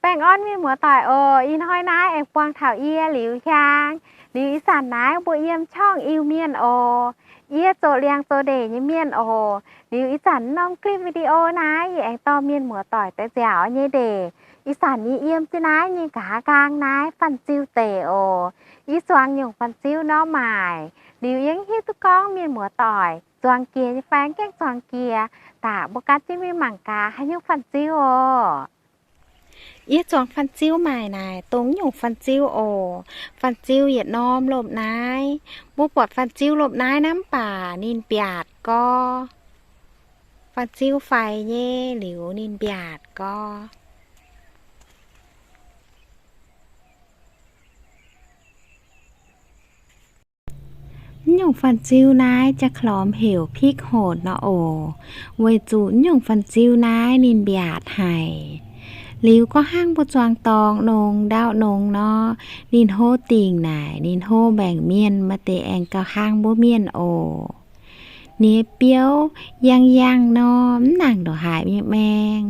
Baengh orn mienh muoz-doic oc. Ih hnoi naaiv aengx buangh taux yie Liuz Hiaang. Liuz ih zanc naaiv mbuo yiem ช่อง Iu-Mienh oc. Yie zoux liangx zoux ndeic nyei mienh oc. Liuz ih zanc norm คลิปวิดีโอ naaiv yie aengx dorh mienh muoz-doic daaih nziaauc nyei ndeic. Ih zanc yie yiem jienv naaiv nyei nqa'haav nqaang naaiv ฟันซิว deic oc. Yie zuangx nyungc ฟันซิว nor maaic. Liuz yie mv hiuv duqv gorngv mienh muoz-doic zuangx jiex nyei fai mv gaengh zuangx jiex, daaih mbuo gan jienv mingh mangc gaax haaix nyungc ฟันซิว oc. Yie zuangx ฟันซิว maaic naaic dongh nyungc ฟันซิว oc. ฟันซิว yietc norm lomh naaiv. Mbuo buatc ฟันซิว lomh naaiv naaiv mv baac ninh mbiaatc gorx. ฟันซิว faix nyei liuz ninh mbiaatc gorx. Mv nyungc ฟันซิว naaiv jaa-klormx heuc พริกโหด nor oc. Weic zuqc mv nyungc ฟันซิว naaiv ninh mbiaatc haic. Liuz gorngv hnangv mbuo zuangx dorngx nongx ndau nongx nor, ninh hlo dingc naaic, ninh hlo mbaengc mienh, maaih deix aengx gauh hlang mbuo mienh oc. Ninh biouv yangh yangh nor, mv nangc ndongc haaix nyei maeng.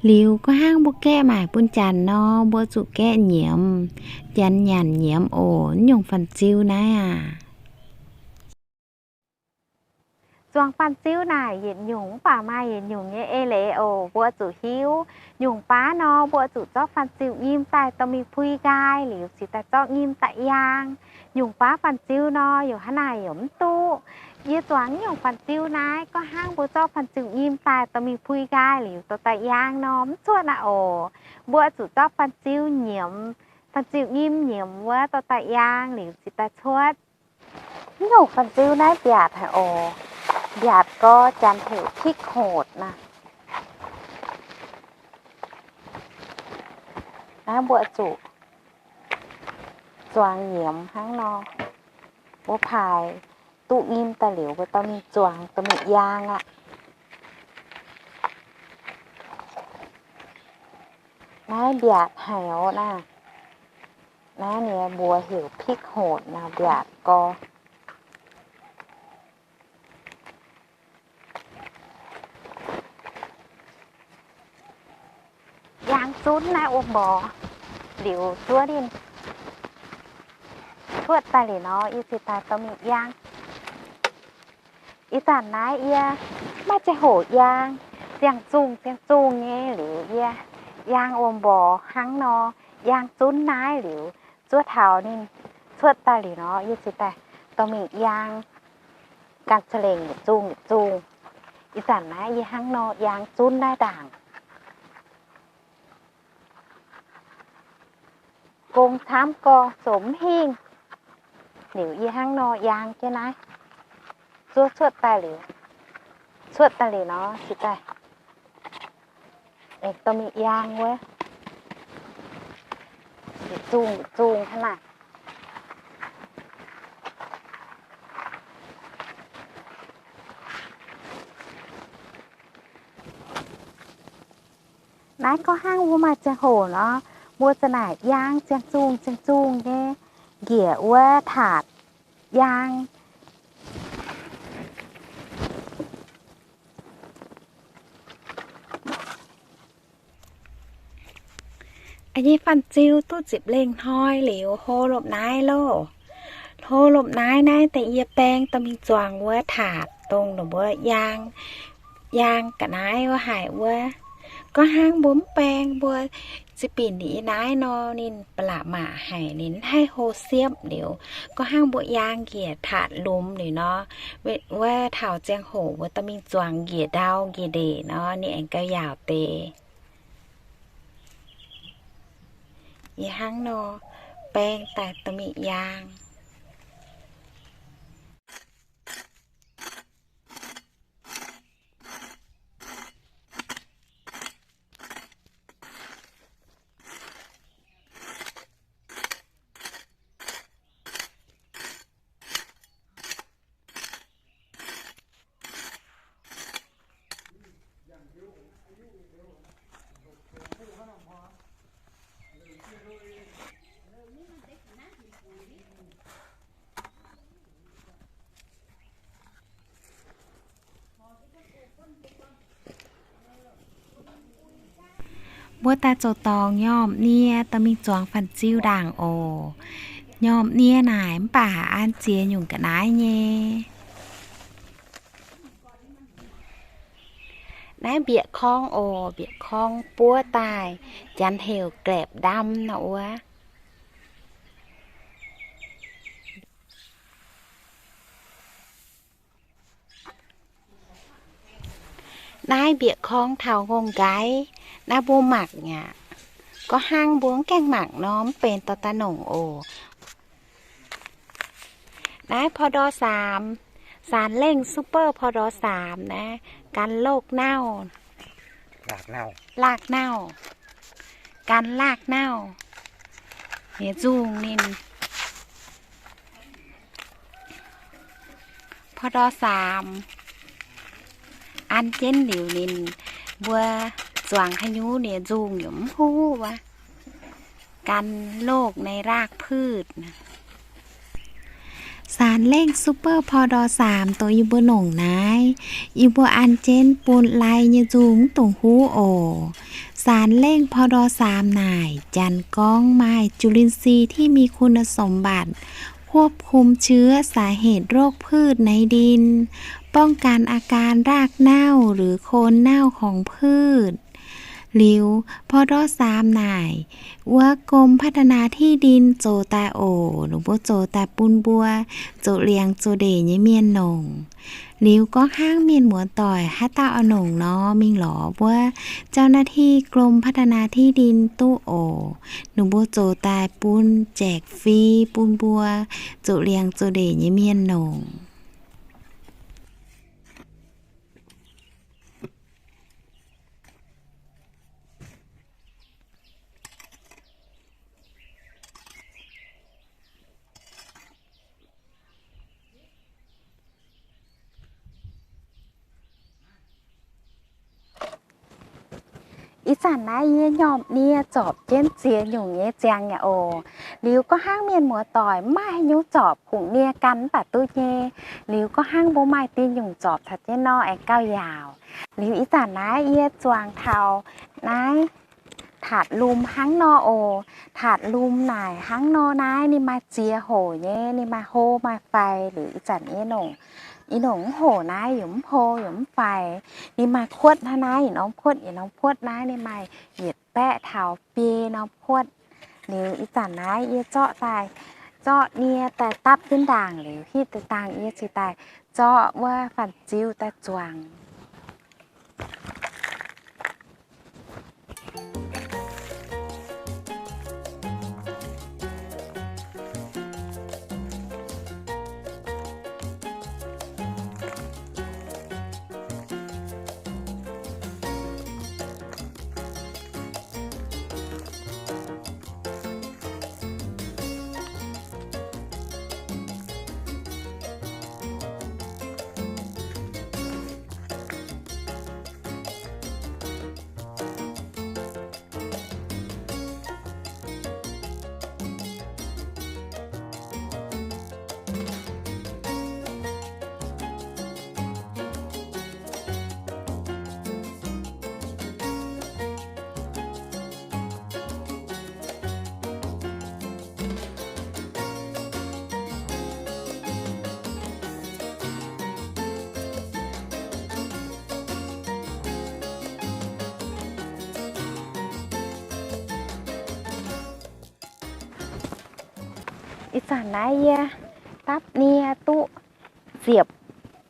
Liuz gorngv hnangv mbuo gaeqv maaic bun janx nor, mbuo zuqc gaeqv nyiemz, janx nyanc nyiemz oc. Mv nyungc ฟันซิว naaiv aac. Zuangx ฟันซิว naaic yietc nyungc mv baac maaih yietc nyungc nyei eix leiz oc. Mbuo zuqc hiuv nyungc baav nor, mbuo zuqc zorqv ฟันซิว nyim daaih dorh mingh pui nqaai liuz cingx daaih zorqv nyim daaih yaang. Nyungc baav ฟันซิว nor, yaac hnangv naaic yaac mv duqv. Yie zuangx nyungc ฟันซิว naaiv, gorngv hnangv mbuo zorqv ฟันซิว nyim daaih dorh mingh pui nqaai liuz dorh daaih yaang nor, mv cuotv aqv oc. Mbuo zuqc zorqv ฟันซิว nyiemz, ฟันซิว nyim nyiemz wuov dorh daaih yaang liuz cingx daaih cuotv. Mv nyungc ฟันซิว naaiv mbiaatc haic oc. Mbiaatc gorx, janx heuc พริกโหด naaic. Naaiv mbuo zuqc zuangx nyiemz hnangv nor. Mbuo paaix duqv nyim daaih liuz, mbuo dorh mingh zuangx, dorh mingh yaang aqv. Naaiv mbiaatc haic oc naaiv. Naaiv ninh mbuox heuc พริกโหด naaiv, mbiaatc gorx. Yaang zunv naaiv wuom mborqc liuz zuov ninh cuotv daaih liuz nor, yie cingx daaih dorh mingh yaang. Ih zanc naaiv yie maaih ziangh hoc yaang ziangh zungh ziangh zungh nyei liuz, yie yaang wuom mborqc hnangv nor, yaang zunv naaiv liuz, zuov taux ninh cuotv daaih liuz nor, yie cingx daaih dorh mingh yaang ganh za'lengc yietc zungh yietc zungh. Ih zanc naaiv yie hnangv nor yaang zunv naaiv ndaangc. Gong camv gorngv zoux mv hingh. Liuz yie hnangv nor yaang jienv naaiv. Zuov cuotv daaih liuz, cuotv daaih liuz nor, cingx daaih aengx dorh mingh yaang wuov, yietc zungh yietc zungh hnangv naaic. Naaiv gorngv hnangv mbuo maaih ziangh hoc nor, mbuo za'naaic yaang ziangh zungh ziangh zungh nyei njiec wuov taatc yaang. A'nyei ฟันซิว duqv ziepc lengh hnoi liuz hlo lomh naaiv loh. Hlo lomh naaiv naaiv deix yie baeng dorh mingh zuangx wuov taatc dongh ninh mbuo yaang, yaang ga'naaiv wuov haic wuov. Gorngv hnangv mbuo mv baeng, mbuo za'binc yie naaiv nor, ninh ba'laqc maac haic, ninh mv haih hlo siepv liuz. Gorngv hnangv mbuo yaang njiec taatc lumx liuz nor, wuov taux ziangh hoc mbuo dorh mingh zuangx njiec ndau njiec ndeic nor, ninh aengx gauh yaauc deix. Yie hnangv nor baeng daaih dorh mingh yaang. Mbuo daaih zoux dorngx nyormh nie dorh mingh zuangx fanh ziu ndaangc oc. Nyormh nie naaic mv baac an ziex nyungc ga'naaiv nyei. Naaiv mbieqc korng oc, mbieqc korng buov daaih, janx heuc glaepc ndam nor wuov. Naaiv mbieqc korng taux ngongh nqaiv, naaiv mbuo mangc aqv. Gorngv hnangv mbuo mv gaengh mangc nor, mv benx dorh daaih nongc oc. Naaiv พ.ด. สาม, สารเร่ง Super พ.ด. สาม naaiv, gan loqv nauv, laaqc nauv, gan laaqc nauv nyei nzungh ninh. พ.ด. สาม an jienv liuz ninh mbuo zuangx haaix nyungc nyei nzungh yaac mv huv wuov. กันโรคในรากพืช สารเร่ง Super พ.ด. สาม dongh yie mbuo nongc naaiv, yie mbuo an jienv bun lai nyei nzungh mv dungx huv oc. สารเร่ง พ.ด. สาม naaic janx gorngv maaih จุลินทรีย์ที่มีคุณสมบัติควบคุมเชื้อสาเหตุโรคพืชในดิน ป้องกันอาการรากเน่าหรือโคนเน่าของพืช Liuz พ.ด. สาม naaic, wuov กรมพัฒนาที่ดิน zoux daaih oc. Ninh mbuo zoux daaih bun mbuo zoux liangx zoux ndeic nyei mienh nongc. Liuz gorngv hnangv mienh muoz-doic haaix dauh oix nongc nor, mingh lorz wuov เจ้าหน้าที่กรมพัฒนาที่ดิน duqv oc. Ninh mbuo zoux daaih bun แจกฟรี bun mbuo zoux liangx zoux ndeic nyei mienh nongc. Ih zanc naaiv yie nyormh nie zorpc jienv ziex nyungc nyei ziangx yaac oc. Liuz gorngv hnangv mienh muoz-doic maaih nyungc zorpc kungx nie gan mv baac duqv nyei. Liuz gorngv hnangv mbuo maaih diuh nyungc zorpc taux jienv nor aengx gauh yaauc. Liuz ih zanc naaiv yie zuangx taux naaiv tatc lum hnangv nor oc. Tatc lum naaic hnangv nor naaiv ninh maaih ziex hoc nyei, ninh maaih hlo maaih faix. Liuz ih zanc yie nongc, yie nongc mv hoc naaiv, yaac mv hlo yaac mv faix. Ninh maaih kuotv hnangv naaiv, yietc norm kuotv yietc norm kuotv naaiv, ninh maaih yietc baeqv taux biei norm kuotv. Liuz ih zanc naaiv yie zorqv daaih, zorqv nie daaih dapv jienv ndaangc liuz, hitv deix dangh yie cingx daaih zorqv wuov fanh ziu daaih zuangx. Ih zanc naaiv yie dapv nie duqv ziepc,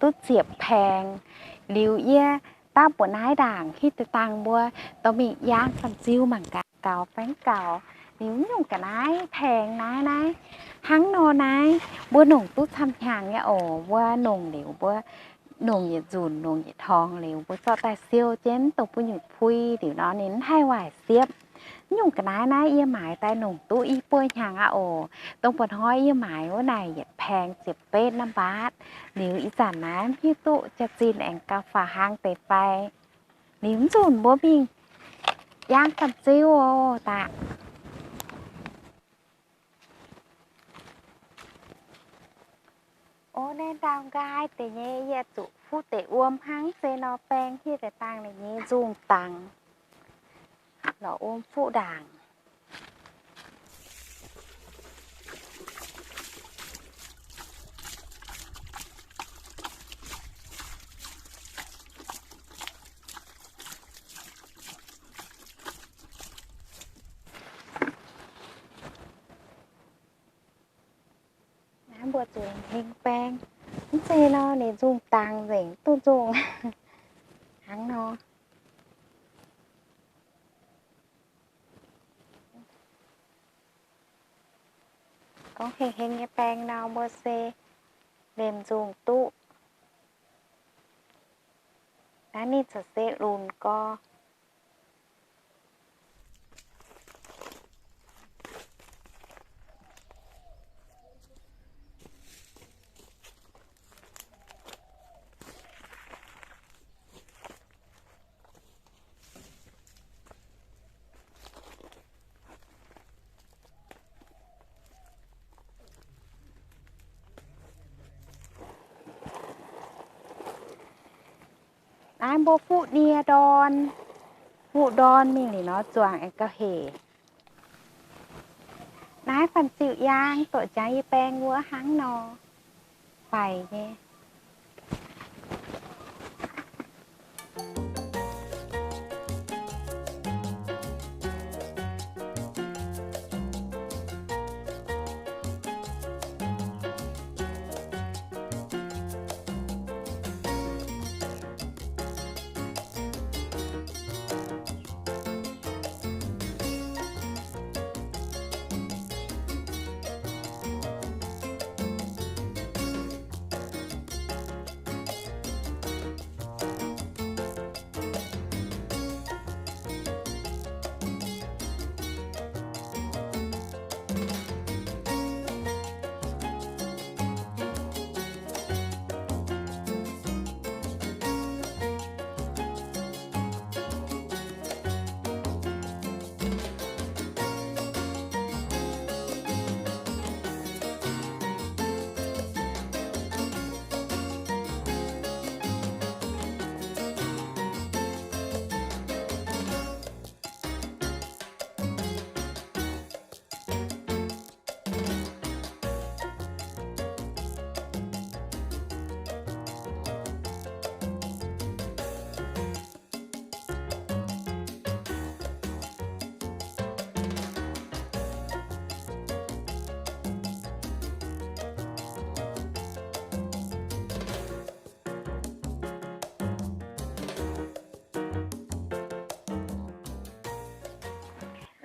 duqv ziepc paeng. Liuz yie dapv mbuoqc naaiv ndaangc hitv deix dangh mbuo dorh mingh yangh fanh ziu mangc gaax gaux baengx gaux. Liuz nyungc ga'naaiv paeng naaiv, naaiv hnangv nor naaiv mbuo nongc duqv camv hnyangx nyei oc. Mbuo nongc liuz mbuo nongc yietc nzunc nongc yietc torngx liuz mbuo zorqv daaih siou jienv dongh bunyuoz pui liuz nor ninh mv haih waaic siepv. Nyungc ga'naaiv naaiv yie maaiz daaih nongc duqv i buo hnyangx aqv oc. Dongh mba'hnoi yie maaiz wuov naaic yietc paeng ziepc betv ล้านบาท. Liuz ih zanc naaiv mv hiuv duqv jaax-zinh aengx gauh faaux hlang deix fai. Liuz mv nzunc mbuo mingh yangh fanh ziu oc daaih. O, naaiv ndau nqaai deix nyei, yie zuqc fuqv deix wuom hnangv se nor baeng hieh deix dangh ninh nyei nzungh dangx. lorz wuom fuqv ndaangc. Naaiv mbuo zuqc heng baeng. Mv zeiz nor, ninh nzungh dangx nzengc, duqv nzungh hnangv nor. Gorngv heng heng nyei baeng nor, mbuo se liemh nzungh duqv. Naaiv ninh corc se lunc gorx. Naaiv mbuo fuqv nie ndorn, fuqv ndorn mingh liuz nor zuangx aengx gauh hec. Naaiv fanh ziuh yaang doqc jaax yie baeng wuov hnangv nor, faix nyei.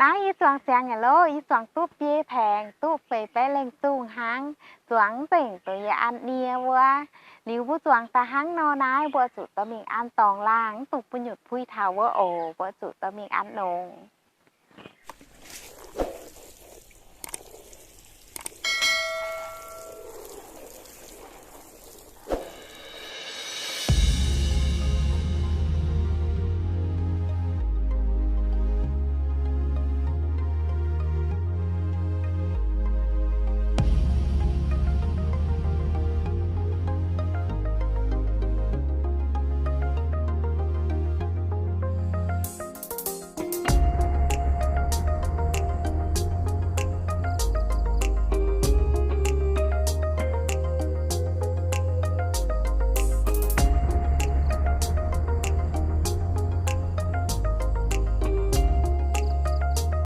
Naaiv yie zuangx siangx nyei lov, yie zuangx duqv biei paengx, duqv feix baeqv lengh zungh hnangv, zuangx nzengc doqc yie an nie wuov. Liuz mbuo zuangx daaih hnangv nor naaiv, mbuo zuqc dorh mingh an dorngx laangh, mv dungx bun nyutc puix taux wuov oc. Mbuo zuqc dorh mingh an nongx.